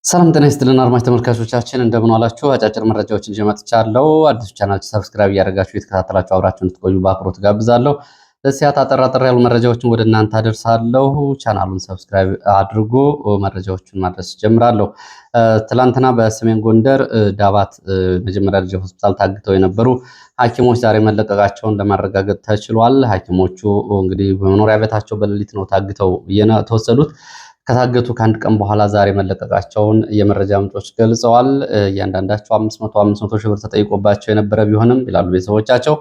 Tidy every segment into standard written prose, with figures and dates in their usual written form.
ሰላም ጤና ይስጥልን አድማጭ ተመልካቾቻችን፣ እንደምን ዋላችሁ። አጫጭር መረጃዎችን ይዤ መጥቻለሁ። አዲሱ ቻናል subscribe እያደረጋችሁ እየተከታተላችሁ አብራችሁ እንድትቆዩ በአክብሮት ጋብዛለሁ። ለሲያት አጠር አጠር ያሉ መረጃዎችን ወደ እናንተ አደርሳለሁ። ቻናሉን subscribe አድርጎ መረጃዎችን ማድረስ ጀምራለሁ። ትላንትና በሰሜን ጎንደር ዳባት መጀመሪያ ደረጃ ሆስፒታል ታግተው የነበሩ ሐኪሞች ዛሬ መለቀቃቸውን ለማረጋገጥ ተችሏል። ሐኪሞቹ እንግዲህ በመኖሪያ ቤታቸው በሌሊት ነው ታግተው የተወሰዱት። ከታገቱ ከአንድ ቀን በኋላ ዛሬ መለቀቃቸውን የመረጃ ምንጮች ገልጸዋል። እያንዳንዳቸው 500 500 ሺህ ብር ተጠይቆባቸው የነበረ ቢሆንም ይላሉ ቤተሰቦቻቸው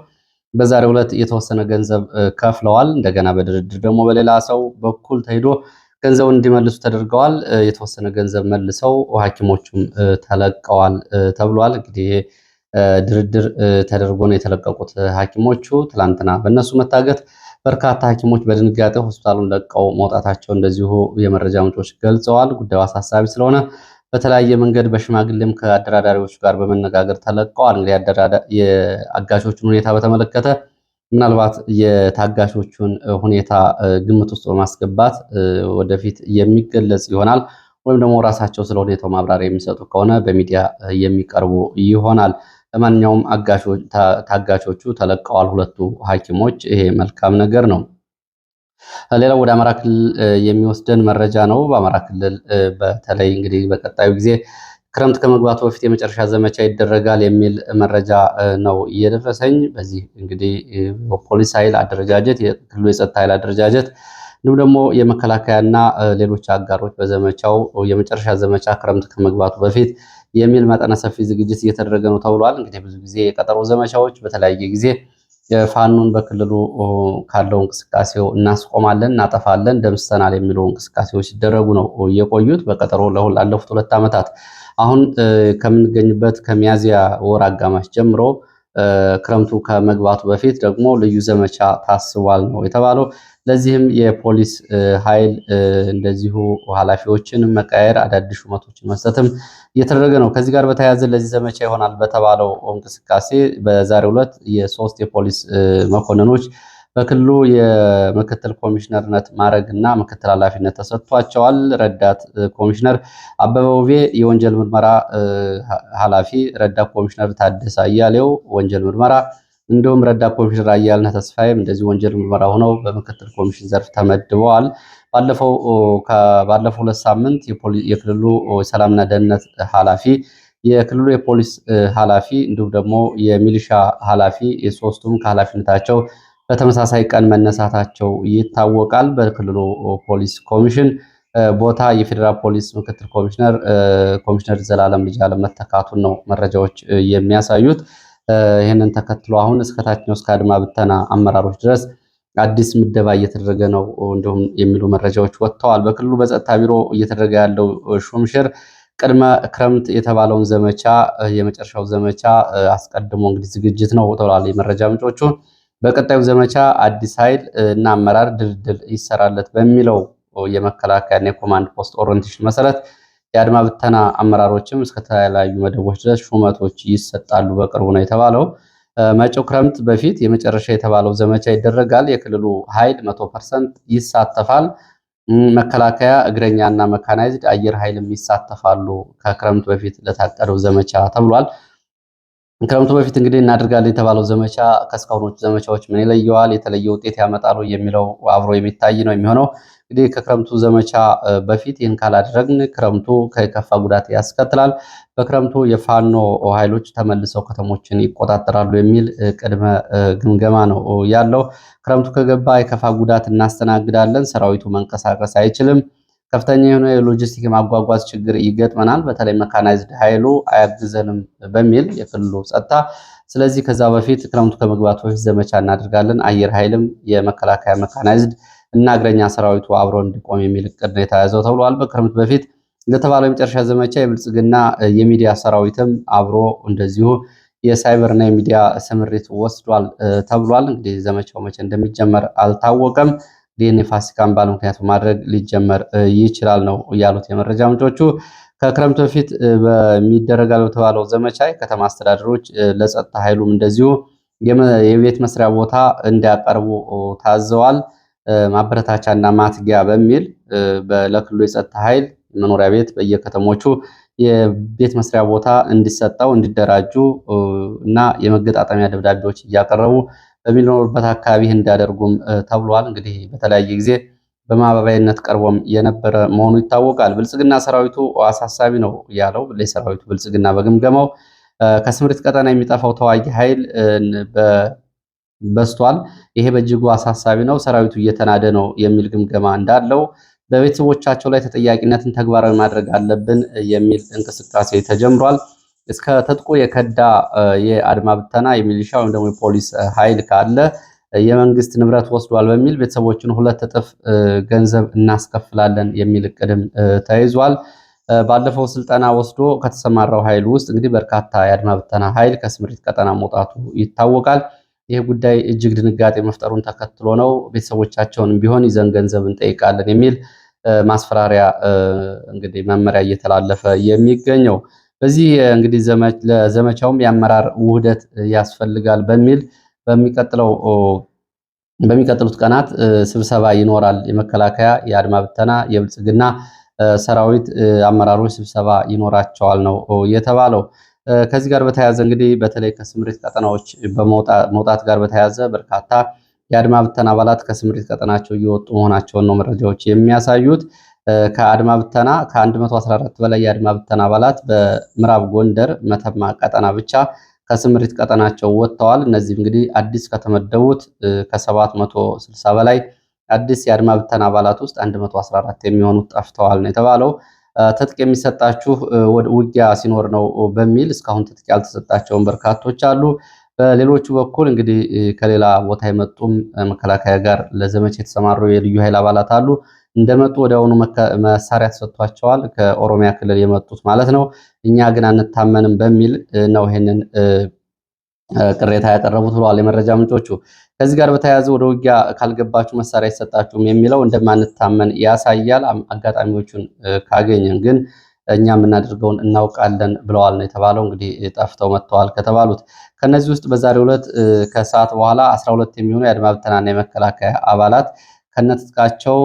በዛሬው ዕለት የተወሰነ ገንዘብ ከፍለዋል። እንደገና በድርድር ደግሞ በሌላ ሰው በኩል ተሄዶ ገንዘቡን እንዲመልሱ ተደርገዋል። የተወሰነ ገንዘብ መልሰው ሐኪሞቹም ተለቀዋል ተብሏል። እንግዲህ ድርድር ተደርጎ ነው የተለቀቁት ሐኪሞቹ። ትላንትና በእነሱ መታገት በርካታ ሐኪሞች በድንጋጤ ሆስፒታሉን ለቀው መውጣታቸው እንደዚሁ የመረጃ ምንጮች ገልጸዋል። ጉዳዩ አሳሳቢ ስለሆነ በተለያየ መንገድ በሽማግሌም ከአደራዳሪዎች ጋር በመነጋገር ተለቀዋል። እንግዲህ የአጋቾቹን ሁኔታ በተመለከተ ምናልባት የታጋቾቹን ሁኔታ ግምት ውስጥ በማስገባት ወደፊት የሚገለጽ ይሆናል። ወይም ደግሞ ራሳቸው ስለ ሁኔታው ማብራሪያ የሚሰጡ ከሆነ በሚዲያ የሚቀርቡ ይሆናል። ለማንኛውም ታጋቾቹ ተለቀዋል፣ ሁለቱ ሐኪሞች። ይሄ መልካም ነገር ነው። ሌላው ወደ አማራ ክልል የሚወስደን መረጃ ነው። በአማራ ክልል በተለይ እንግዲህ በቀጣዩ ጊዜ ክረምት ከመግባቱ በፊት የመጨረሻ ዘመቻ ይደረጋል የሚል መረጃ ነው እየደረሰኝ። በዚህ እንግዲህ ፖሊስ ኃይል አደረጃጀት፣ የክልሉ የጸጥታ ኃይል አደረጃጀት እንዲሁም ደግሞ የመከላከያና ሌሎች አጋሮች በዘመቻው የመጨረሻ ዘመቻ ክረምት ከመግባቱ በፊት የሚል መጠነ ሰፊ ዝግጅት እየተደረገ ነው ተብሏል። እንግዲህ ብዙ ጊዜ የቀጠሮ ዘመቻዎች በተለያየ ጊዜ ፋኖን በክልሉ ካለው እንቅስቃሴው እናስቆማለን፣ እናጠፋለን፣ ደምስሰናል የሚሉ እንቅስቃሴዎች ሲደረጉ ነው የቆዩት በቀጠሮ ላለፉት 2 ዓመታት። አሁን ከምንገኝበት ከሚያዝያ ወር አጋማሽ ጀምሮ ክረምቱ ከመግባቱ በፊት ደግሞ ልዩ ዘመቻ ታስቧል ነው የተባለው። ለዚህም የፖሊስ ኃይል እንደዚሁ ኃላፊዎችን መቃየር፣ አዳዲስ ሹመቶችን መስጠትም እየተደረገ ነው። ከዚህ ጋር በተያያዘ ለዚህ ዘመቻ ይሆናል በተባለው እንቅስቃሴ በዛሬው ዕለት የሶስት የፖሊስ መኮንኖች በክልሉ የምክትል ኮሚሽነርነት ማዕረግ እና ምክትል ኃላፊነት ተሰጥቷቸዋል። ረዳት ኮሚሽነር አበበ ውቤ የወንጀል ምርመራ ኃላፊ፣ ረዳት ኮሚሽነር ታደሰ አያሌው ወንጀል ምርመራ፣ እንዲሁም ረዳት ኮሚሽነር አያልነህ ተስፋዬም እንደዚሁ ወንጀል ምርመራ ሆነው በምክትል ኮሚሽን ዘርፍ ተመድበዋል። ባለፈው 2 ሳምንት የክልሉ ሰላምና ደህንነት ኃላፊ፣ የክልሉ የፖሊስ ኃላፊ እንዲሁም ደግሞ የሚሊሻ ኃላፊ የሶስቱም ከኃላፊነታቸው በተመሳሳይ ቀን መነሳታቸው ይታወቃል። በክልሉ ፖሊስ ኮሚሽን ቦታ የፌዴራል ፖሊስ ምክትል ኮሚሽነር ኮሚሽነር ዘላለም ልጅአለም መተካቱን ነው መረጃዎች የሚያሳዩት። ይህንን ተከትሎ አሁን እስከታችኛው እስከ አድማ ብተና አመራሮች ድረስ አዲስ ምደባ እየተደረገ ነው እንዲሁም የሚሉ መረጃዎች ወጥተዋል። በክልሉ በጸጥታ ቢሮ እየተደረገ ያለው ሹምሽር ቅድመ ክረምት የተባለውን ዘመቻ የመጨረሻው ዘመቻ አስቀድሞ እንግዲህ ዝግጅት ነው ተብሏል የመረጃ ምንጮቹ። በቀጣዩ ዘመቻ አዲስ ኃይል እና አመራር ድልድል ይሰራለት በሚለው የመከላከያና የኮማንድ ፖስት orientation መሰረት የአድማ ብተና አመራሮችም እስከተለያዩ መደቦች ድረስ ሹመቶች ይሰጣሉ በቅርቡ ነው የተባለው። መጪው ክረምት በፊት የመጨረሻ የተባለው ዘመቻ ይደረጋል። የክልሉ ኃይል 100% ይሳተፋል። መከላከያ፣ እግረኛና መካናይዝድ አየር ኃይልም ይሳተፋሉ ከክረምቱ በፊት ለታቀደው ዘመቻ ተብሏል። ክረምቱ በፊት እንግዲህ እናደርጋለን የተባለው ዘመቻ ከእስካሁኖቹ ዘመቻዎች ምን ይለየዋል? የተለየ ውጤት ያመጣሉ የሚለው አብሮ የሚታይ ነው የሚሆነው። እንግዲህ ከክረምቱ ዘመቻ በፊት ይህን ካላደረግን ክረምቱ ከከፋ ጉዳት ያስከትላል። በክረምቱ የፋኖ ኃይሎች ተመልሰው ከተሞችን ይቆጣጠራሉ የሚል ቅድመ ግምገማ ነው ያለው። ክረምቱ ከገባ የከፋ ጉዳት እናስተናግዳለን፣ ሰራዊቱ መንቀሳቀስ አይችልም፣ ከፍተኛ የሆነ የሎጂስቲክ የማጓጓዝ ችግር ይገጥመናል፣ በተለይ መካናይዝድ ኃይሉ አያግዘንም በሚል የክልሉ ጸጥታ። ስለዚህ ከዛ በፊት ክረምቱ ከመግባቱ በፊት ዘመቻ እናደርጋለን፣ አየር ኃይልም የመከላከያ መካናይዝድ እና እግረኛ ሰራዊቱ አብሮ እንዲቆም የሚል እቅድ ነው የተያዘው ተብሏል። በክረምት በፊት ለተባለው የመጨረሻ ዘመቻ የብልጽግና የሚዲያ ሰራዊትም አብሮ እንደዚሁ የሳይበርና የሚዲያ ስምሪት ወስዷል ተብሏል። እንግዲህ ዘመቻው መቼ እንደሚጀመር አልታወቀም። ይህን የፋሲካን በዓል ምክንያት በማድረግ ሊጀመር ይችላል ነው ያሉት የመረጃ ምንጮቹ። ከክረምቱ በፊት በሚደረጋል በተባለው ዘመቻ የከተማ አስተዳደሮች ለጸጥታ ኃይሉም እንደዚሁ የቤት መስሪያ ቦታ እንዲያቀርቡ ታዘዋል። ማበረታቻና ማትጊያ በሚል ለክልሉ የጸጥታ ኃይል መኖሪያ ቤት በየከተሞቹ የቤት መስሪያ ቦታ እንዲሰጠው እንዲደራጁ እና የመገጣጠሚያ ደብዳቤዎች እያቀረቡ በሚኖሩበት አካባቢ እንዲያደርጉም ተብሏል። እንግዲህ በተለያየ ጊዜ በማባባይነት ቀርቦም የነበረ መሆኑ ይታወቃል። ብልጽግና ሰራዊቱ አሳሳቢ ነው ያለው የሰራዊቱ ብልጽግና በግምገማው ከስምሪት ቀጠና የሚጠፋው ተዋጊ ኃይል በስቷል። ይሄ በእጅጉ አሳሳቢ ነው፣ ሰራዊቱ እየተናደ ነው የሚል ግምገማ እንዳለው በቤተሰቦቻቸው ላይ ተጠያቂነትን ተግባራዊ ማድረግ አለብን የሚል እንቅስቃሴ ተጀምሯል። እስከ ትጥቁ የከዳ የአድማ ብተና የሚሊሻ ወይም ደግሞ የፖሊስ ኃይል ካለ የመንግስት ንብረት ወስዷል በሚል ቤተሰቦችን 2 እጥፍ ገንዘብ እናስከፍላለን የሚል እቅድም ተይዟል። ባለፈው ስልጠና ወስዶ ከተሰማራው ኃይል ውስጥ እንግዲህ በርካታ የአድማ ብተና ኃይል ከስምሪት ቀጠና መውጣቱ ይታወቃል። ይህ ጉዳይ እጅግ ድንጋጤ መፍጠሩን ተከትሎ ነው ቤተሰቦቻቸውንም ቢሆን ይዘን ገንዘብ እንጠይቃለን የሚል ማስፈራሪያ እንግዲህ መመሪያ እየተላለፈ የሚገኘው። በዚህ እንግዲህ ለዘመቻውም የአመራር ውህደት ያስፈልጋል በሚል በሚቀጥሉት ቀናት ስብሰባ ይኖራል። የመከላከያ፣ የአድማ ብተና፣ የብልጽግና ሰራዊት አመራሮች ስብሰባ ይኖራቸዋል ነው የተባለው። ከዚህ ጋር በተያያዘ እንግዲህ በተለይ ከስምሪት ቀጠናዎች በመውጣት ጋር በተያያዘ በርካታ የአድማ ብተና አባላት ከስምሪት ቀጠናቸው እየወጡ መሆናቸውን ነው መረጃዎች የሚያሳዩት። ከአድማ ብተና ከ114 በላይ የአድማ ብተና አባላት በምዕራብ ጎንደር መተማ ቀጠና ብቻ ከስምሪት ቀጠናቸው ወጥተዋል። እነዚህም እንግዲህ አዲስ ከተመደቡት ከ760 በላይ አዲስ የአድማ ብተና አባላት ውስጥ 114 የሚሆኑት ጠፍተዋል ነው የተባለው። ትጥቅ የሚሰጣችሁ ውጊያ ሲኖር ነው በሚል እስካሁን ትጥቅ ያልተሰጣቸውን በርካቶች አሉ። በሌሎቹ በኩል እንግዲህ ከሌላ ቦታ የመጡም መከላከያ ጋር ለዘመቻ የተሰማሩ የልዩ ኃይል አባላት አሉ። እንደመጡ ወዲያውኑ መሳሪያ ተሰጥቷቸዋል። ከኦሮሚያ ክልል የመጡት ማለት ነው። እኛ ግን አንታመንም በሚል ነው ይሄንን ቅሬታ ያቀረቡት ብለዋል የመረጃ ምንጮቹ። ከዚህ ጋር በተያያዘ ወደ ውጊያ ካልገባችሁ መሳሪያ አይሰጣችሁም የሚለው እንደማንታመን ያሳያል። አጋጣሚዎቹን ካገኘን ግን እኛ የምናደርገውን እናውቃለን ብለዋል ነው የተባለው። እንግዲህ ጠፍተው መጥተዋል ከተባሉት ከነዚህ ውስጥ በዛሬው ዕለት ከሰዓት በኋላ 12 የሚሆኑ የአድማ ብተናና የመከላከያ አባላት ከነትጥቃቸው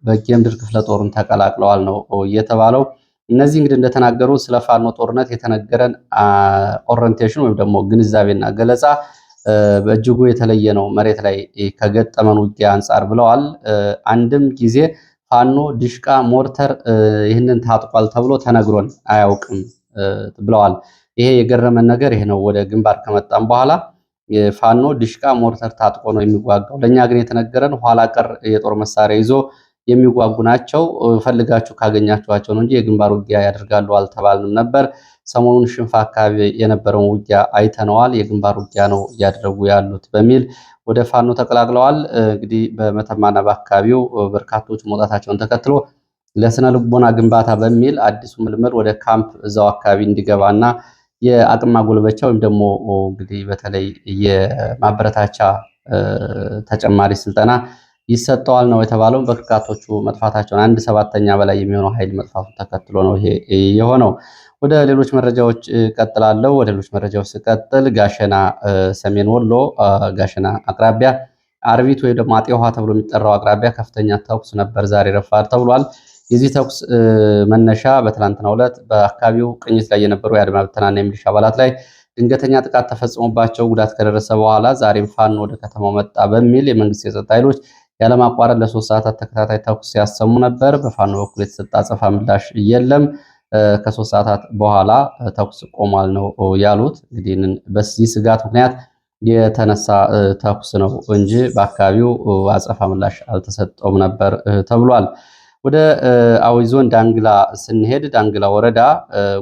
በጌምድር ክፍለ ጦርን ተቀላቅለዋል ነው የተባለው። እነዚህ እንግዲህ እንደተናገሩ ስለ ፋኖ ጦርነት የተነገረን orientation ወይም ደግሞ ግንዛቤና ገለጻ በእጅጉ የተለየ ነው መሬት ላይ ከገጠመን ውጊያ አንጻር ብለዋል። አንድም ጊዜ ፋኖ ዲሽቃ፣ ሞርተር ይህንን ታጥቋል ተብሎ ተነግሮን አያውቅም ብለዋል። ይሄ የገረመን ነገር ይሄ ነው። ወደ ግንባር ከመጣም በኋላ ፋኖ ዲሽቃ፣ ሞርተር ታጥቆ ነው የሚዋጋው። ለእኛ ግን የተነገረን ኋላ ቀር የጦር መሳሪያ ይዞ የሚዋጉ ናቸው፣ ፈልጋችሁ ካገኛችኋቸው ነው እንጂ የግንባር ውጊያ ያደርጋሉ አልተባልንም ነበር። ሰሞኑን ሽንፋ አካባቢ የነበረውን ውጊያ አይተነዋል። የግንባር ውጊያ ነው እያደረጉ ያሉት በሚል ወደ ፋኖ ተቀላቅለዋል። እንግዲህ በመተማና በአካባቢው በርካቶች መውጣታቸውን ተከትሎ ለስነ ልቦና ግንባታ በሚል አዲሱ ምልምል ወደ ካምፕ እዛው አካባቢ እንዲገባና የአቅም ማጎልበቻ ወይም ደግሞ እንግዲህ በተለይ የማበረታቻ ተጨማሪ ስልጠና ይሰጠዋል ነው የተባለው። በርካቶቹ መጥፋታቸውን 1/7 በላይ የሚሆነው ኃይል መጥፋቱን ተከትሎ ነው ይሄ የሆነው። ወደ ሌሎች መረጃዎች ቀጥላለሁ። ወደ ሌሎች መረጃዎች ስቀጥል ጋሸና፣ ሰሜን ወሎ ጋሸና አቅራቢያ አርቢት ወይም ደግሞ አጤ ውሃ ተብሎ የሚጠራው አቅራቢያ ከፍተኛ ተኩስ ነበር ዛሬ ረፋድ ተብሏል። የዚህ ተኩስ መነሻ በትናንትናው ዕለት በአካባቢው ቅኝት ላይ የነበሩ የአድማ ብተናና የሚሊሻ አባላት ላይ ድንገተኛ ጥቃት ተፈጽሞባቸው ጉዳት ከደረሰ በኋላ ዛሬም ፋኖ ወደ ከተማው መጣ በሚል የመንግስት የጸጥታ ኃይሎች ያለማቋረጥ ለ3 ሰዓታት ተከታታይ ተኩስ ሲያሰሙ ነበር። በፋኖ በኩል የተሰጠ አጸፋ ምላሽ የለም። ከ3 ሰዓታት በኋላ ተኩስ ቆሟል ነው ያሉት። እንግዲህ በዚህ ስጋት ምክንያት የተነሳ ተኩስ ነው እንጂ በአካባቢው አጸፋ ምላሽ አልተሰጠውም ነበር ተብሏል። ወደ አዊ ዞን ዳንግላ ስንሄድ ዳንግላ ወረዳ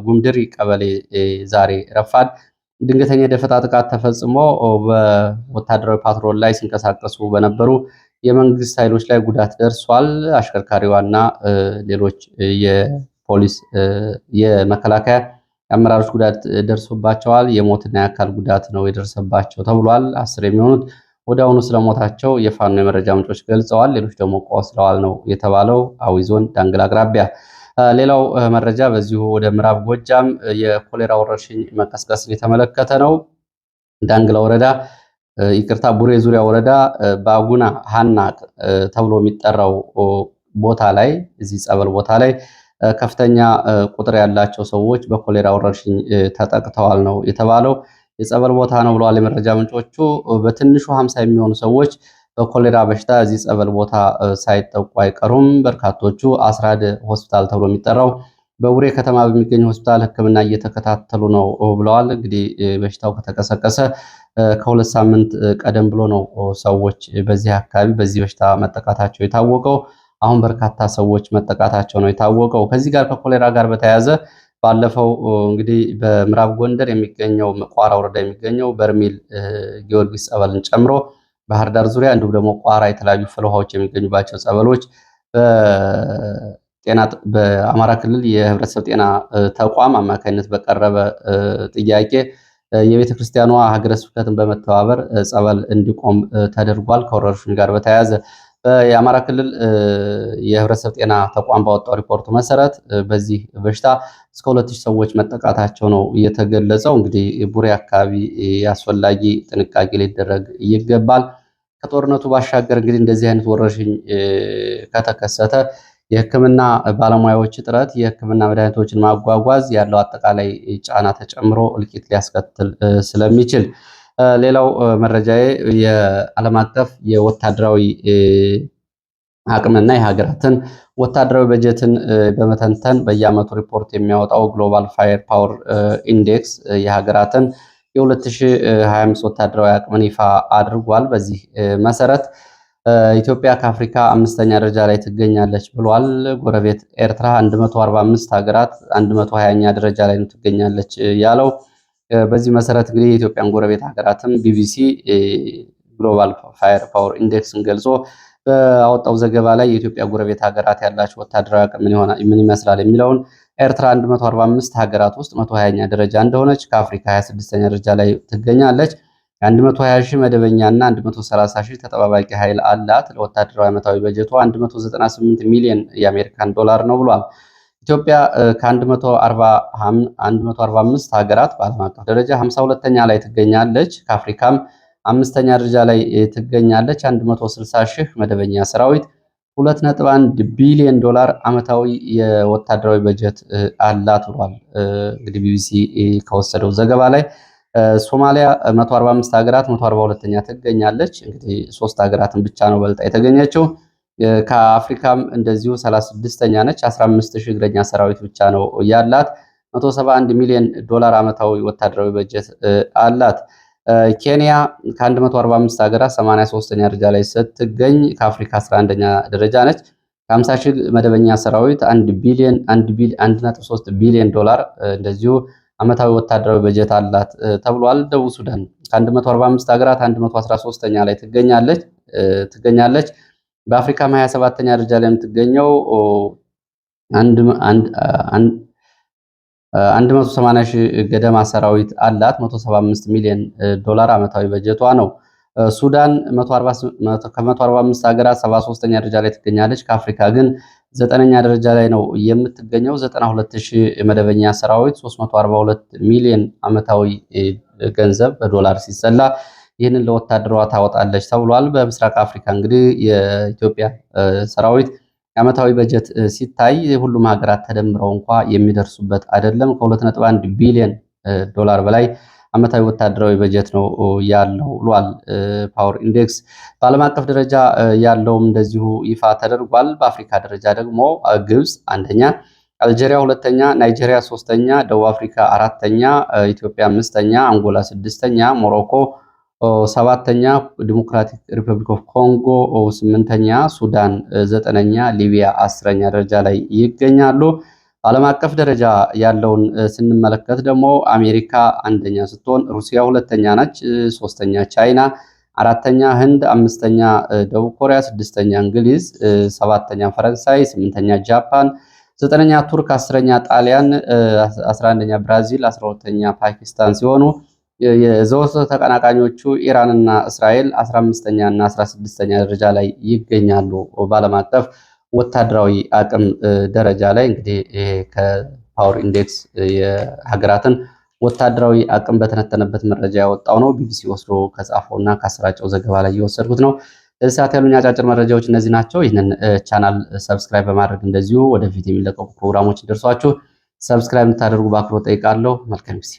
ጉምድሪ ቀበሌ ዛሬ ረፋድ ድንገተኛ የደፈጣ ጥቃት ተፈጽሞ በወታደራዊ ፓትሮል ላይ ሲንቀሳቀሱ በነበሩ የመንግስት ኃይሎች ላይ ጉዳት ደርሷል። አሽከርካሪዋና ሌሎች የፖሊስ የመከላከያ አመራሮች ጉዳት ደርሶባቸዋል። የሞትና የአካል ጉዳት ነው የደረሰባቸው ተብሏል። 10 የሚሆኑት ወዲያውኑ ስለሞታቸው የፋኖ የመረጃ ምንጮች ገልጸዋል። ሌሎች ደግሞ ቆስለዋል ነው የተባለው። አዊ ዞን ዳንግላ አቅራቢያ። ሌላው መረጃ በዚሁ ወደ ምዕራብ ጎጃም የኮሌራ ወረርሽኝ መቀስቀስን የተመለከተ ነው። ዳንግላ ወረዳ ይቅርታ፣ ቡሬ ዙሪያ ወረዳ ባጉና ሀና ተብሎ የሚጠራው ቦታ ላይ እዚህ ጸበል ቦታ ላይ ከፍተኛ ቁጥር ያላቸው ሰዎች በኮሌራ ወረርሽኝ ተጠቅተዋል ነው የተባለው። የጸበል ቦታ ነው ብለዋል የመረጃ ምንጮቹ። በትንሹ 50 የሚሆኑ ሰዎች በኮሌራ በሽታ እዚህ ጸበል ቦታ ሳይጠቁ አይቀሩም። በርካቶቹ አስራድ ሆስፒታል ተብሎ የሚጠራው በቡሬ ከተማ በሚገኝ ሆስፒታል ሕክምና እየተከታተሉ ነው ብለዋል። እንግዲህ በሽታው ከተቀሰቀሰ ከ2 ሳምንት ቀደም ብሎ ነው ሰዎች በዚህ አካባቢ በዚህ በሽታ መጠቃታቸው የታወቀው። አሁን በርካታ ሰዎች መጠቃታቸው ነው የታወቀው። ከዚህ ጋር ከኮሌራ ጋር በተያያዘ ባለፈው እንግዲህ በምዕራብ ጎንደር የሚገኘው ቋራ ወረዳ የሚገኘው በርሜል ጊዮርጊስ ጸበልን ጨምሮ ባህር ዳር ዙሪያ እንዲሁም ደግሞ ቋራ የተለያዩ ፍልውሃዎች የሚገኙባቸው ጸበሎች በጤና በአማራ ክልል የህብረተሰብ ጤና ተቋም አማካኝነት በቀረበ ጥያቄ የቤተ ክርስቲያኗ ሀገረ ስብከትን በመተባበር ጸበል እንዲቆም ተደርጓል። ከወረርሽኙ ጋር በተያያዘ የአማራ ክልል የህብረተሰብ ጤና ተቋም ባወጣው ሪፖርቱ መሰረት በዚህ በሽታ እስከ 2000 ሰዎች መጠቃታቸው ነው የተገለጸው። እንግዲህ ቡሬ አካባቢ አስፈላጊ ጥንቃቄ ሊደረግ ይገባል። ከጦርነቱ ባሻገር እንግዲህ እንደዚህ አይነት ወረርሽኝ ከተከሰተ የሕክምና ባለሙያዎች እጥረት፣ የሕክምና መድኃኒቶችን ማጓጓዝ ያለው አጠቃላይ ጫና ተጨምሮ እልቂት ሊያስከትል ስለሚችል። ሌላው መረጃዬ የዓለም አቀፍ የወታደራዊ አቅምና የሀገራትን ወታደራዊ በጀትን በመተንተን በየዓመቱ ሪፖርት የሚያወጣው Global Fire Power Index የሀገራትን የ2025 ወታደራዊ አቅምን ይፋ አድርጓል። በዚህ መሰረት ኢትዮጵያ ከአፍሪካ አምስተኛ ደረጃ ላይ ትገኛለች ብሏል። ጎረቤት ኤርትራ 145 ሀገራት 120ኛ ደረጃ ላይ ትገኛለች ያለው። በዚህ መሰረት እንግዲህ የኢትዮጵያን ጎረቤት ሀገራትም ቢቢሲ Global Fire Power Index ን ገልጾ በአወጣው ዘገባ ላይ የኢትዮጵያ ጎረቤት ሀገራት ያላቸው ወታደራዊ አቅም ምን ይመስላል የሚለውን ኤርትራ 145 ሀገራት ውስጥ 120ኛ ደረጃ እንደሆነች፣ ከአፍሪካ 26ኛ ደረጃ ላይ ትገኛለች። 120 ሺህ መደበኛ እና 130 ሺህ ተጠባባቂ ኃይል አላት። ለወታደራዊ ዓመታዊ በጀቷ 198 ሚሊዮን የአሜሪካን ዶላር ነው ብሏል። ኢትዮጵያ ከ145 ሀገራት በዓለም አቀፍ ደረጃ 52ኛ ላይ ትገኛለች። ከአፍሪካም አምስተኛ ደረጃ ላይ ትገኛለች። 160 ሺህ መደበኛ ሰራዊት፣ 2.1 ቢሊዮን ዶላር ዓመታዊ የወታደራዊ በጀት አላት ብሏል። እንግዲህ ቢቢሲ ከወሰደው ዘገባ ላይ ሶማሊያ 145 ሀገራት 142ኛ ትገኛለች። እንግዲህ ሶስት ሀገራትን ብቻ ነው በልጣ የተገኘችው። ከአፍሪካም እንደዚሁ 36ኛ ነች። 15 ሺህ እግረኛ ሰራዊት ብቻ ነው ያላት። 171 ሚሊዮን ዶላር ዓመታዊ ወታደራዊ በጀት አላት። ኬንያ ከ145 ሀገራት 83ኛ ደረጃ ላይ ስትገኝ ከአፍሪካ 11ኛ ደረጃ ነች። ከ50 ሺህ መደበኛ ሰራዊት 1 ቢሊዮን 1.3 ቢሊዮን ዶላር እንደዚሁ ዓመታዊ ወታደራዊ በጀት አላት ተብሏል። ደቡብ ሱዳን ከ145 ሀገራት 113ኛ ላይ ትገኛለች። በአፍሪካም 27ኛ ደረጃ ላይ የምትገኘው 180 ሺህ ገደማ ሰራዊት አላት። 175 ሚሊዮን ዶላር ዓመታዊ በጀቷ ነው። ሱዳን ከ145 ሀገራት 73ኛ ደረጃ ላይ ትገኛለች። ከአፍሪካ ግን ዘጠነኛ ደረጃ ላይ ነው የምትገኘው። 92 ሺህ መደበኛ ሰራዊት፣ 342 ሚሊዮን ዓመታዊ ገንዘብ በዶላር ሲሰላ ይህንን ለወታደሯ ታወጣለች ተብሏል። በምስራቅ አፍሪካ እንግዲህ የኢትዮጵያ ሰራዊት ዓመታዊ በጀት ሲታይ ሁሉም ሀገራት ተደምረው እንኳ የሚደርሱበት አይደለም። ከ2.1 ቢሊዮን ዶላር በላይ ዓመታዊ ወታደራዊ በጀት ነው ያለው ብሏል Power Index። በዓለም አቀፍ ደረጃ ያለውም እንደዚሁ ይፋ ተደርጓል። በአፍሪካ ደረጃ ደግሞ ግብፅ አንደኛ፣ አልጄሪያ ሁለተኛ፣ ናይጄሪያ ሶስተኛ፣ ደቡብ አፍሪካ አራተኛ፣ ኢትዮጵያ አምስተኛ፣ አንጎላ ስድስተኛ፣ ሞሮኮ ሰባተኛ፣ Democratic Republic of ኮንጎ ስምንተኛ፣ ሱዳን ዘጠነኛ፣ ሊቢያ 10ኛ ደረጃ ላይ ይገኛሉ። በዓለም አቀፍ ደረጃ ያለውን ስንመለከት ደግሞ አሜሪካ አንደኛ ስትሆን ሩሲያ ሁለተኛ ነች፣ ሶስተኛ ቻይና፣ አራተኛ ህንድ፣ አምስተኛ ደቡብ ኮሪያ፣ ስድስተኛ እንግሊዝ፣ ሰባተኛ ፈረንሳይ፣ ስምንተኛ ጃፓን፣ ዘጠነኛ ቱርክ፣ 10ኛ ጣሊያን፣ 11ኛ ብራዚል፣ 12ኛ ፓኪስታን ሲሆኑ የዘወትር ተቀናቃኞቹ ኢራንና እስራኤል 15ኛ እና 16ኛ ደረጃ ላይ ይገኛሉ። በዓለም አቀፍ ወታደራዊ አቅም ደረጃ ላይ እንግዲህ ይሄ ከ Power Index የሀገራትን ወታደራዊ አቅም በተነተነበት መረጃ ያወጣው ነው። ቢቢሲ ወስዶ ከጻፈው እና ካሰራጨው ዘገባ ላይ የወሰድኩት ነው። ለዚህ ሰዓት ያሉኝ አጫጭር መረጃዎች እነዚህ ናቸው። ይህንን ቻናል subscribe በማድረግ እንደዚሁ ወደፊት የሚለቀቁ ፕሮግራሞች ደርሷችሁ subscribe እንድታደርጉ በአክብሮት ጠይቃለሁ። መልካም ጊዜ።